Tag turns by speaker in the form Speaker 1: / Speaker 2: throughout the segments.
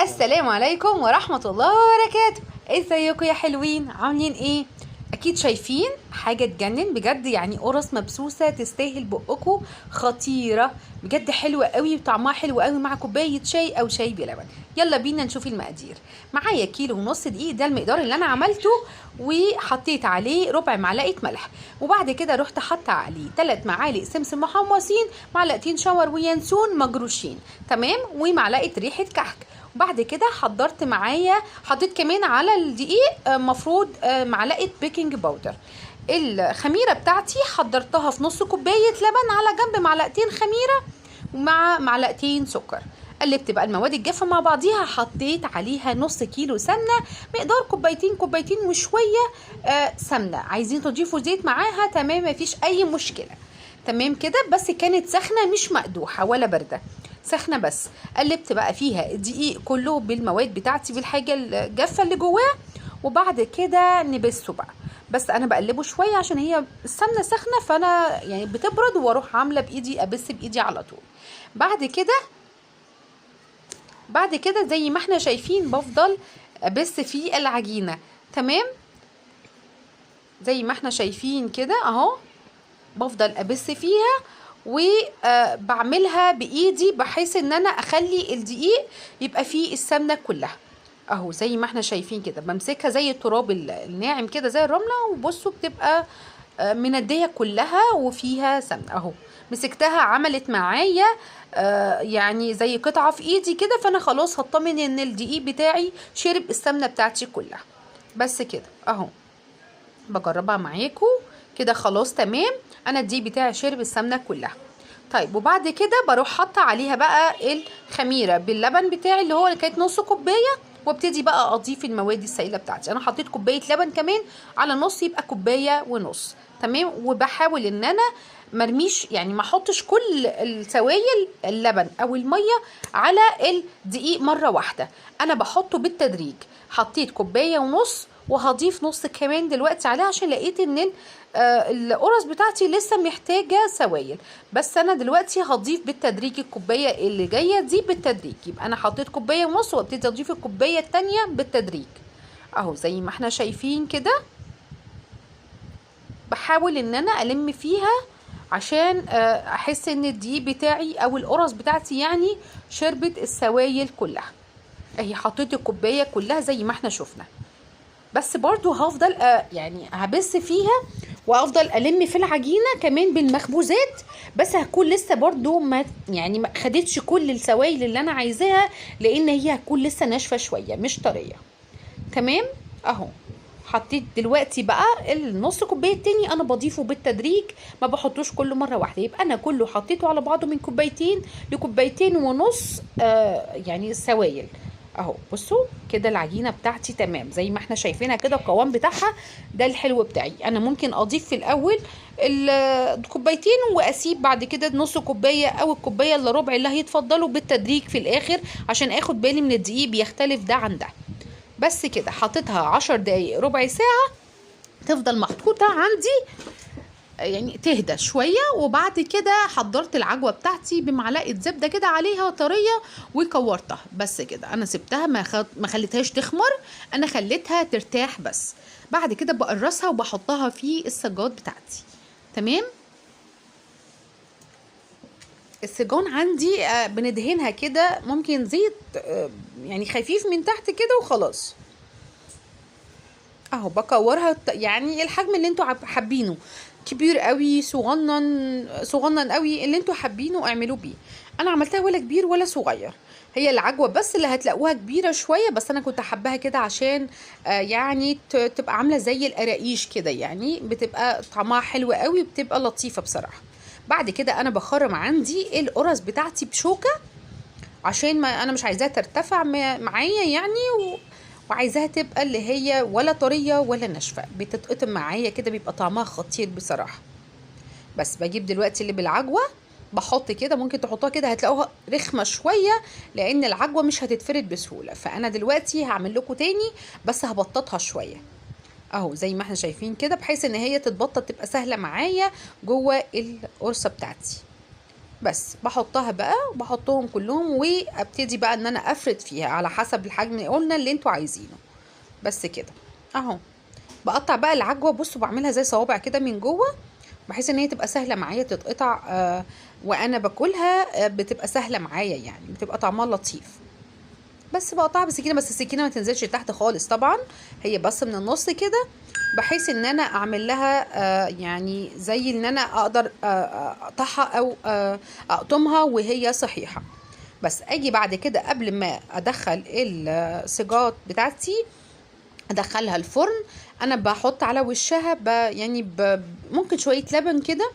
Speaker 1: السلام عليكم ورحمة الله وبركاته. ازيكم يا حلوين؟ عاملين ايه؟ اكيد شايفين حاجة تجنن بجد، يعني قرص مبسوسة تستاهل بقكم، خطيرة بجد، حلوة قوي وطعمها حلو قوي مع كوباية شاي او شاي بلبن. يلا بينا نشوف المقادير. معايا 1.5 كيلو دقيق، ده المقدار اللي انا عملته، وحطيت عليه ربع معلقة ملح، وبعد كده رحت حاطه عليه 3 معالق سمسم محمصين، معلقتين شاور وينسون مجروشين، تمام، ومعلقة ريحة كحك. وبعد كده حضرت معايا، حطيت كمان على الدقيق مفروض معلقة baking powder. الخميرة بتاعتي حضرتها في نص كوباية لبن على جنب، معلقتين خميرة ومع معلقتين سكر. قلبت بقى المواد الجافة مع بعضيها، حطيت عليها نص كيلو سمنة، مقدار كوبايتين، كوبايتين وشوية سمنة. عايزين تضيفوا زيت معاها، تمام، مفيش أي مشكلة، تمام كده. بس كانت سخنة، مش مقدوحة ولا باردة، سخنة بس. قلبت بقى فيها الدقيق كله بالمواد بتاعتي، بالحاجة الجافة اللي جواه، وبعد كده نبسه بقى. بس انا بقلبه شوية عشان هي السمنة سخنة، فانا يعني بتبرد واروح عاملة بايدي، ابس بايدي على طول. بعد كده زي ما احنا شايفين بفضل ابس في العجينة، تمام، زي ما احنا شايفين كده اهو، بفضل ابس فيها وبعملها بايدي بحيث ان انا اخلي الدقيق يبقى فيه السمنة كلها اهو، زي ما احنا شايفين كده. بمسكها زي التراب الناعم كده، زي الرملة، وبصوا بتبقى مندية كلها وفيها سمنة اهو. مسكتها عملت معايا يعني زي قطعة في ايدي كده، فانا خلاص هطمن ان الدقيق بتاعي شرب السمنة بتاعتي كلها. بس كده اهو، بجربها معاكم كده، خلاص تمام، انا الدقيق بتاعي شرب السمنة كلها. طيب وبعد كده بروح حاطه عليها بقى الخميره باللبن بتاعي اللي هو اللي كانت نص كوباية، وابتدي بقى اضيف المواد السائلة بتاعتي. انا حطيت كوباية لبن كمان على نص، يبقى كوباية ونص، تمام. وبحاول ان انا مرميش، يعني ما احطش كل السوائل اللبن او المية على الدقيق مرة واحدة، انا بحطه بالتدريج. حطيت كوباية ونص وهضيف نص كمان دلوقتي عليها، عشان لقيت ان القرص بتاعتي لسه محتاجه سوائل، بس انا دلوقتي هضيف بالتدريج الكوباية اللي جاية دي بالتدريج. يبقى انا حطيت كوباية ونص وابتدي اضيف الكوباية التانية بالتدريج اهو، زي ما احنا شايفين كده. بحاول ان انا الم فيها عشان احس ان الدقيق بتاعي او القرص بتاعتي يعني شربت السوائل كلها. اهي حطيت الكوباية كلها زي ما احنا شفنا، بس برضو هفضل يعني هبس فيها وافضل الم في العجينة كمان بالمخبوزات، بس هتكون لسه برضو ما يعني ما خدتش كل السوائل اللي انا عايزاها، لان هي هتكون لسه ناشفة شوية مش طرية، تمام اهو. حطيت دلوقتي بقى النص كوباية التاني، انا بضيفه بالتدريج، ما بحطوش كله مرة واحدة. يبقى انا كله حطيته على بعضه من كوبايتين لكوبايتين ونص يعني سوائل اهو. بصوا كده العجينة بتاعتي تمام زي ما احنا شايفينها كده، القوام بتاعها ده الحلو بتاعي. انا ممكن اضيف في الاول الكوبايتين واسيب بعد كده نص كوباية او الكوباية الا ربع اللي هيتفضلوا بالتدريج في الاخر، عشان اخد بالي من الدقيق بيختلف ده عن ده. بس كده حطيتها 10 دقايق ربع ساعة تفضل محطوطة عندي يعني تهدى شوية. وبعد كده حضرت العجوه بتاعتي بمعلقه زبدة كده عليها طرية وكورتها. بس كده انا سبتها، ما خليتهاش تخمر، انا خليتها ترتاح بس. بعد كده بقرصها وبحطها في السجاد بتاعتي، تمام. السجون عندي بندهنها كده، ممكن زيت يعني خفيف من تحت كده وخلاص اهو. بكورها يعني الحجم اللي انتوا حابينه، كبير قوي صغنن، صغنن قوي، اللي انتوا حابينه اعملوه بيه. انا عملتها ولا كبير ولا صغير، هي العجوه بس اللي هتلاقوها كبيرة شوية، بس انا كنت حباها كده عشان يعني تبقى عامله زي القراقيش كده، يعني بتبقى طعمها حلو قوي، بتبقى لطيفة بصراحة. بعد كده انا بخرم عندي القرص بتاعتي بشوكة، عشان ما انا مش عايزاها ترتفع معايا يعني، وعايزاها تبقى اللي هي ولا طرية ولا ناشفة، بتتقطم معايا كده، بيبقى طعمها خطير بصراحة. بس بجيب دلوقتي اللي بالعجوه بحط كده، ممكن تحطوها كده هتلاقوها رخمة شوية لان العجوه مش هتتفرد بسهولة، فانا دلوقتي هعمل لكم تاني بس هبططها شوية اهو زي ما احنا شايفين كده، بحيث ان هي تتبطط تبقى سهلة معايا جوه القرصه بتاعتي. بس بحطها بقى، بحطهم كلهم وابتدي بقى ان انا افرد فيها على حسب الحجم اللي قلنا اللي انتوا عايزينه. بس كده اهو. بقطع بقى العجوه، بصوا بعملها زي صوابع كده من جوه، بحيث ان هي تبقى سهلة معايا تتقطع، وانا باكلها، بتبقى سهلة معايا يعني، بتبقى طعمها لطيف. بس بقطعها بالسكينة، بس السكينة ما تنزلش تحت خالص طبعا، هي بس من النص كده، بحيث ان انا اعمل لها يعني زي ان انا اقدر اقطعها او اقطمها وهي صحيحه. بس اجي بعد كده قبل ما ادخل السجات بتاعتي ادخلها الفرن، انا بحط على وشها ممكن شوية لبن كده،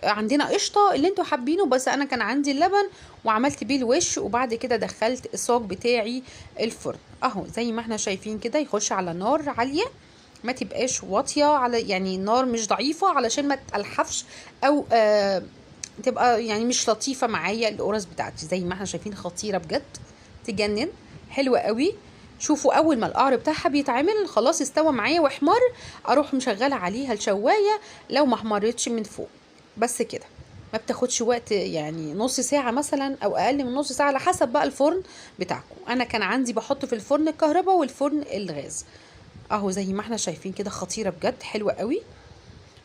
Speaker 1: عندنا قشطه اللي انتوا حابينه، بس انا كان عندي اللبن وعملت بيه الوش. وبعد كده دخلت الصاج بتاعي الفرن اهو زي ما احنا شايفين كده، يخش على نار عالية، ما تبقاش واطية، على يعني النار مش ضعيفة علشان ما تلحفش او تبقى يعني مش لطيفة معايا القرص بتاعتي. زي ما احنا شايفين خطيرة بجد، تجنن، حلوة قوي. شوفوا اول ما القعر بتاعها بيتعمل خلاص استوى معايا واحمر، اروح مشغله عليها الشوايه لو ما احمرتش من فوق. بس كده، ما بتاخدش وقت، يعني نص ساعة مثلا او اقل من نص ساعة على حسب بقى الفرن بتاعكم. انا كان عندي بحط في الفرن الكهرباء والفرن الغاز اهو زي ما احنا شايفين كده، خطيرة بجد، حلوة قوي.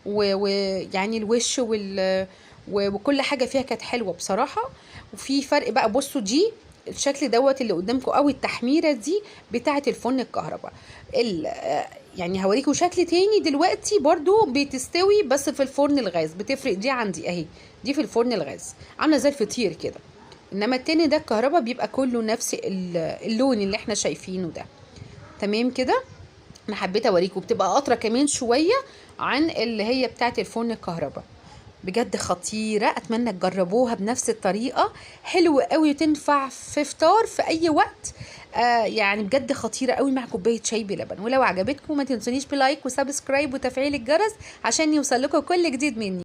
Speaker 1: ويعني الوش وكل حاجة فيها كانت حلوة بصراحة. وفي فرق بقى، بصوا دي الشكل دوت اللي قدامكم قوي، التحميره دي بتاعه الفرن الكهرباء. يعني هوريكم شكل تاني دلوقتي برضو بتستوي بس في الفرن الغاز، بتفرق دي عندي اهي، دي في الفرن الغاز عامله زي الفطير كده، انما التاني ده الكهرباء بيبقى كله نفس اللون اللي احنا شايفينه ده. تمام كده، انا حبيت اوريكم، بتبقى قطرة كمان شوية عن اللي هي بتاعه الفرن الكهرباء. بجد خطيرة، اتمنى تجربوها بنفس الطريقة، حلوة قوي وتنفع في فطار في اي وقت. يعني بجد خطيرة قوي مع كوباية شاي بلبن. ولو عجبتكم ما تنسونيش ب like و subscribe وتفعيل الجرس عشان يوصل لكم كل جديد مني.